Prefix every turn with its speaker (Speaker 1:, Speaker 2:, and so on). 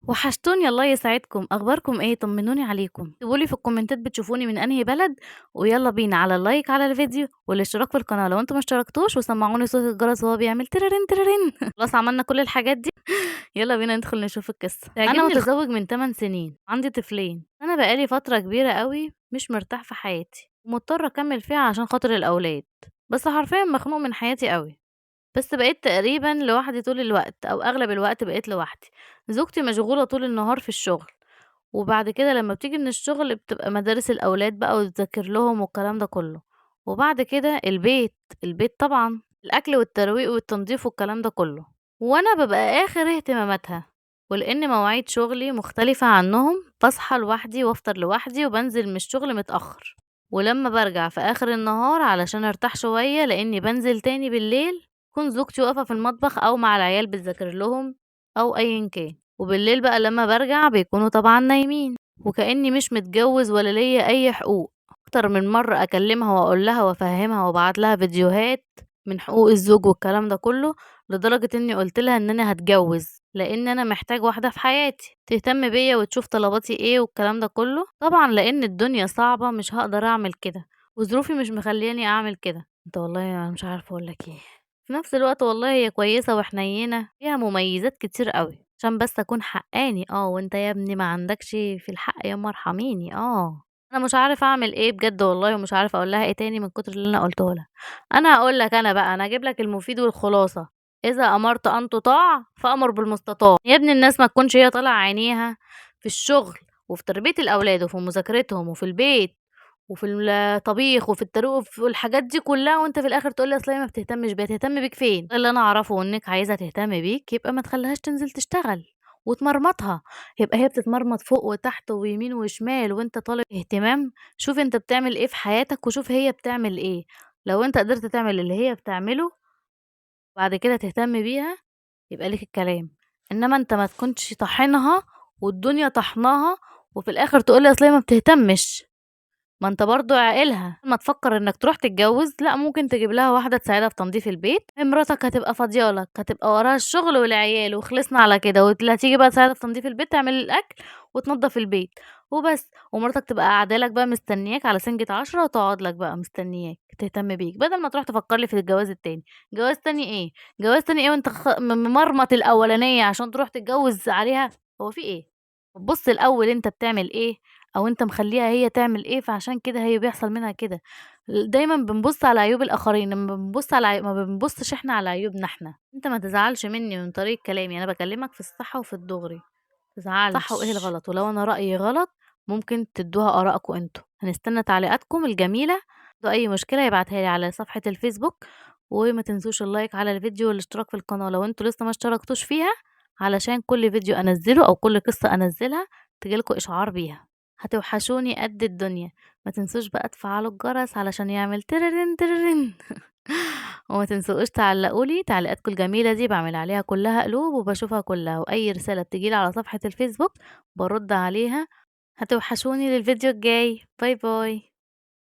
Speaker 1: وحشتوني، الله يسعدكم. اخباركم ايه؟ طمنوني عليكم. اكتبولي في الكومنتات بتشوفوني من انهي بلد، ويلا بينا على ال like على الفيديو والاشتراك في القناة لو انتم ما اشتركتوش، وسمعوني صوت الجرس وهو بيعمل تررن تررن. خلاص عملنا كل الحاجات دي، يلا بينا ندخل نشوف القصة. انا متزوج من 8 سنين، عندي طفلين. انا بقالي فترة كبيرة قوي مش مرتاح في حياتي، ومضطرة اكمل فيها عشان خاطر الاولاد، بس حرفيا مخنوق من حياتي قوي. بس بقيت تقريبا لوحدي طول الوقت، او اغلب الوقت بقيت لوحدي. زوجتي مشغولة طول النهار في الشغل، وبعد كده لما بتيجي من الشغل بتبقى مدارس الاولاد بقى وتذاكر لهم والكلام ده كله، وبعد كده البيت طبعا الاكل والترويق والتنظيف والكلام ده كله، وانا ببقى اخر اهتماماتها. ولان مواعيد شغلي مختلفة عنهم، بصحى لوحدي وافطر لوحدي وبنزل من الشغل متأخر، ولما برجع في اخر النهار علشان ارتاح شوية لاني بنزل تاني بالليل، تكون زوجتي واقفة في المطبخ او مع العيال بتذاكر لهم او ايا كان. وبالليل بقى لما برجع بيكونوا طبعا نايمين، وكأني مش متجوز ولا ليا اي حقوق. اكتر من مرة اكلمها واقول لها وافهمها وابعت لها فيديوهات من حقوق الزوج والكلام ده كله، لدرجة اني قلت لها ان انا هتجوز لان انا محتاج واحدة في حياتي تهتم بيا وتشوف طلباتي ايه والكلام ده كله. طبعا لان الدنيا صعبة مش هقدر اعمل كده، وظروفي مش مخلياني اعمل كده. انت والله انا مش عارفة اقول لك ايه. في نفس الوقت والله هي كويسة وحنينة، فيها مميزات كتير قوي، عشان بس اكون حقاني. وانت يا ابني ما عندكش في الحق يا ارحميني. انا مش عارفه اعمل ايه بجد والله، ومش عارفه اقول لها ايه تاني من كتر اللي انا قلته لها. انا هقول لك، انا بقى انا هجيب لك المفيد والخلاصه. اذا امرت ان تطاع فامر بالمستطاع. يا ابن الناس ما تكونش هي طالعه عينيها في الشغل وفي تربيه الاولاد وفي مذاكرتهم وفي البيت وفي الطبيخ وفي الترويق وفي الحاجات دي كلها، وانت في الاخر تقول لي اصل هي ما بتهتمش بيا. تهتم بيك فين؟ اللي انا اعرفه انك عايزه تهتم بيك يبقى ما تخليهاش تنزل تشتغل وتمرمطها، يبقى هي بتتمرمط فوق وتحت ويمين وشمال وانت طالب اهتمام. شوف انت بتعمل ايه في حياتك وشوف هي بتعمل ايه. لو انت قدرت تعمل اللي هي بتعمله بعد كده تهتم بيها يبقى ليك الكلام، انما انت ما تكونش طاحنها والدنيا طحناها وفي الاخر تقولي اصل هي ما بتهتمش. ما انت برضو عاقلها، ما تفكر انك تروح تتجوز، لا ممكن تجيب لها واحده تساعدها في تنظيف البيت. مراتك هتبقى فاضيالك، هتبقى وراها الشغل والعيال وخلصنا على كده، ولا تيجي بقى تساعدها في تنظيف البيت، تعمل الاكل وتنظف البيت وبس، ومراتك تبقى قاعده لك بقى مستنياك على سنجة 10 وتقعد لك بقى مستنياك تهتم بيك، بدل ما تروح تفكر لي في الجواز التاني. جواز تاني ايه؟ جواز تاني ايه وانت ممرمط الاولانيه عشان تروح تتجوز عليها؟ هو في ايه؟ بص الاول انت بتعمل ايه او انت مخليها هي تعمل ايه، فعشان كده هي بيحصل منها كده. دايما بنبص على عيوب الاخرين، لما بنبص على ما بنبصش احنا على عيوبنا احنا. انت ما تزعلش مني من طريقه كلامي، انا بكلمك في الصح وفي الدغري، ما تزعلش. صح وايه الغلط، ولو انا رايي غلط ممكن تدوها ارائكم انتوا. هنستنى تعليقاتكم الجميله، لو اي مشكله يبعتها لي على صفحه الفيسبوك، وما تنسوش ال like على الفيديو والاشتراك في القناه لو انتوا لسه ما اشتركتوش فيها، علشان كل فيديو انزله او كل قصه انزلها تجيلكوا اشعار بيها. هتوحشوني قد الدنيا. ما تنسوش بقى تفعلوا الجرس علشان يعمل تررن تررن. وما تنسوش تعلقولي تعليقاتكم الجميلة دي، بعمل عليها كلها قلوب وبشوفها كلها، واي رسالة بتجيلي على صفحة الفيسبوك برد عليها. هتوحشوني للفيديو الجاي. bye bye.